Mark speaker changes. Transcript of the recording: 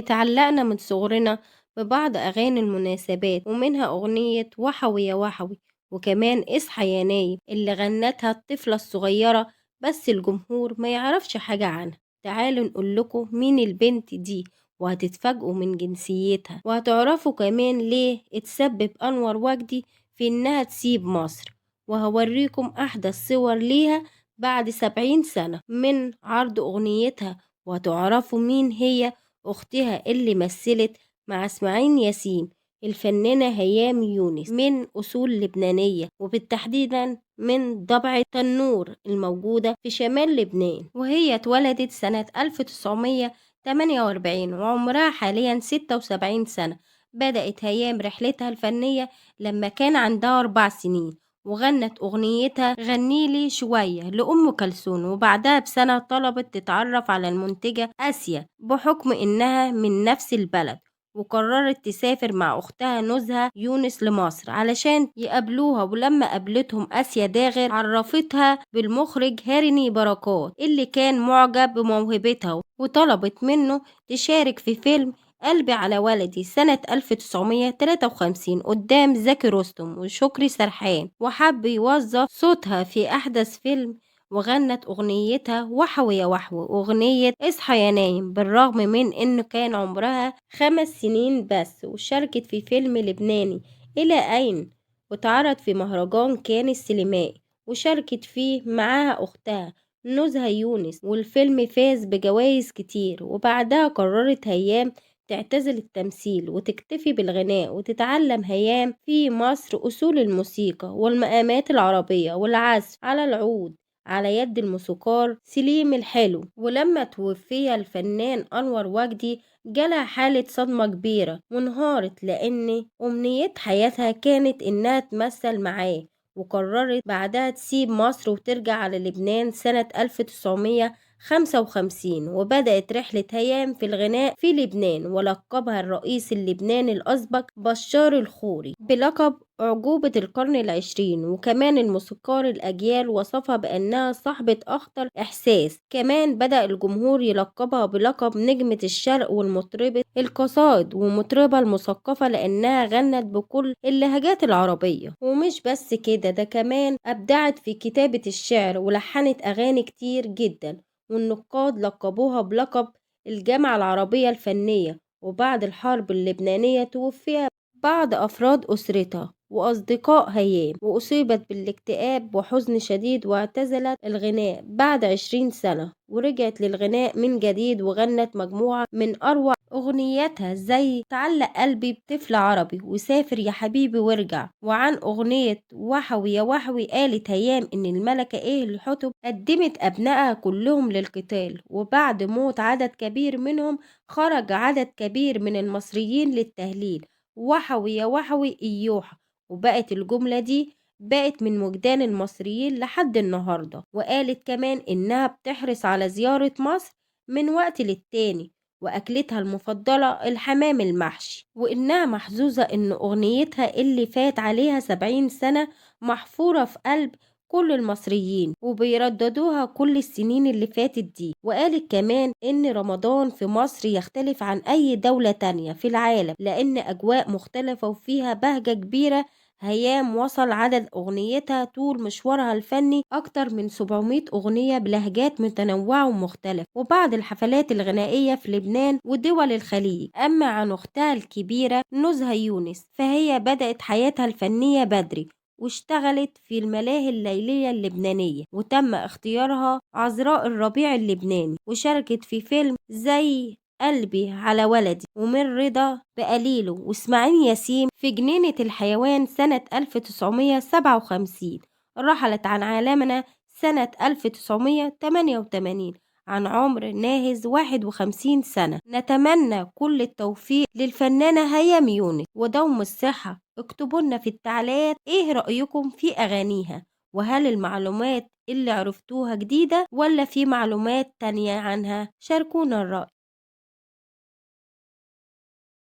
Speaker 1: اتعلقنا من صغرنا ببعض أغاني المناسبات، ومنها أغنية وحوي يا وحوي، وكمان اصحى يا نايم اللي غنتها الطفلة الصغيرة بس الجمهور ما يعرفش حاجة عنها. تعالوا نقول لكم مين البنت دي وهتتفاجئوا من جنسيتها، وهتعرفوا كمان ليه اتسبب أنور وجدي في إنها تسيب مصر، وهوريكم أحدث صور ليها بعد 70 سنة من عرض أغنيتها، وهتعرفوا مين هي أختها اللي مثلت مع إسماعيل ياسين الفنانة هيام يونس، من أصول لبنانية وبالتحديدا من ضبعة تنور الموجودة في شمال لبنان، وهي اتولدت سنة 1948 وعمرها حاليا 76 سنة. بدأت هيام رحلتها الفنية لما كان عندها 4 سنين، وغنت أغنيتها غنيلي شوية لأم كلثوم، وبعدها بسنة طلبت تتعرف على المنتجة آسيا بحكم إنها من نفس البلد، وقررت تسافر مع أختها نزهة يونس لمصر علشان يقابلوها. ولما قابلتهم آسيا داغر عرفتها بالمخرج هاريني بركات اللي كان معجب بموهبتها، وطلبت منه تشارك في فيلم قلبي على ولدي سنة 1953 قدام زكي رستم وشكري سرحان، وحب يوظف صوتها في أحدث فيلم، وغنت أغنيتها وحوي يا وحوي وأغنية اصحى يا نايم بالرغم من إنه كان عمرها 5 سنين بس. وشاركت في فيلم لبناني إلى أين، واتعرض في مهرجان كان السينمائي، وشاركت فيه معاها أختها نزهة يونس، والفيلم فاز بجوائز كتير. وبعدها قررت هيام تعتزل التمثيل وتكتفي بالغناء، وتتعلم هيام في مصر أصول الموسيقى والمقامات العربية والعزف على العود على يد الموسيقار سليم الحلو. ولما توفي الفنان أنور وجدي جالها حالة صدمة كبيرة وانهارت، لأن أمنية حياتها كانت إنها تمثل معاه، وقررت بعدها تسيب مصر وترجع على لبنان سنة 1955. وبدأت رحلة هيام في الغناء في لبنان، ولقبها الرئيس اللبناني الأسبق بشار الخوري بلقب أعجوبة القرن العشرين، وكمان الموسيقار الأجيال وصفها بأنها صاحبة أخطر إحساس. كمان بدأ الجمهور يلقبها بلقب نجمة الشرق والمطربة القصائد ومطربة المثقفة، لأنها غنت بكل اللهجات العربية. ومش بس كده، ده كمان أبدعت في كتابة الشعر ولحنت أغاني كتير جدا، والنقاد لقبوها بلقب الجامعة العربية الفنية. وبعد الحرب اللبنانية توفي بعض أفراد أسرتها وأصدقاء هيام، وأصيبت بالاكتئاب وحزن شديد، واعتزلت الغناء بعد 20 سنة، ورجعت للغناء من جديد وغنت مجموعة من أروع أغنياتها زي تعلق قلبي بطفل عربي وسافر يا حبيبي وارجع. وعن أغنية وحوي يا وحوي قالت هيام إن الملكة إيه الحتب قدمت أبنائها كلهم للقتال، وبعد موت عدد كبير منهم خرج عدد كبير من المصريين للتهليل وحوي يا وحوي إيوحة، وبقت الجملة دي بقت من وجدان المصريين لحد النهاردة. وقالت كمان إنها بتحرص على زيارة مصر من وقت للتاني، وأكلتها المفضلة الحمام المحشي، وإنها محظوظة إن أغنيتها اللي فات عليها 70 سنة محفورة في قلب كل المصريين وبيرددوها كل السنين اللي فاتت دي. وقالت كمان إن رمضان في مصر يختلف عن أي دولة تانية في العالم، لأن أجواء مختلفة وفيها بهجة كبيرة. هيام وصل عدد أغنيتها طول مشوارها الفني أكتر من 700 أغنية بلهجات متنوعة ومختلفة، وبعض الحفلات الغنائية في لبنان ودول الخليج. أما عن أختها الكبيرة نزهة يونس فهي بدأت حياتها الفنية بدري، واشتغلت في الملاهي الليلية اللبنانية، وتم اختيارها عذراء الربيع اللبناني، وشاركت في فيلم زي قلبي على ولدي ومن رضا بقليله واسماعيل ياسين في جنينة الحيوان سنة 1957. رحلت عن عالمنا سنة 1988 عن عمر ناهز 51 سنة. نتمنى كل التوفيق للفنانة هيام يونس ودوم الصحة. اكتبوا لنا في التعليقات ايه رأيكم في أغانيها، وهل المعلومات اللي عرفتوها جديدة ولا في معلومات تانية عنها؟ شاركونا الرأي.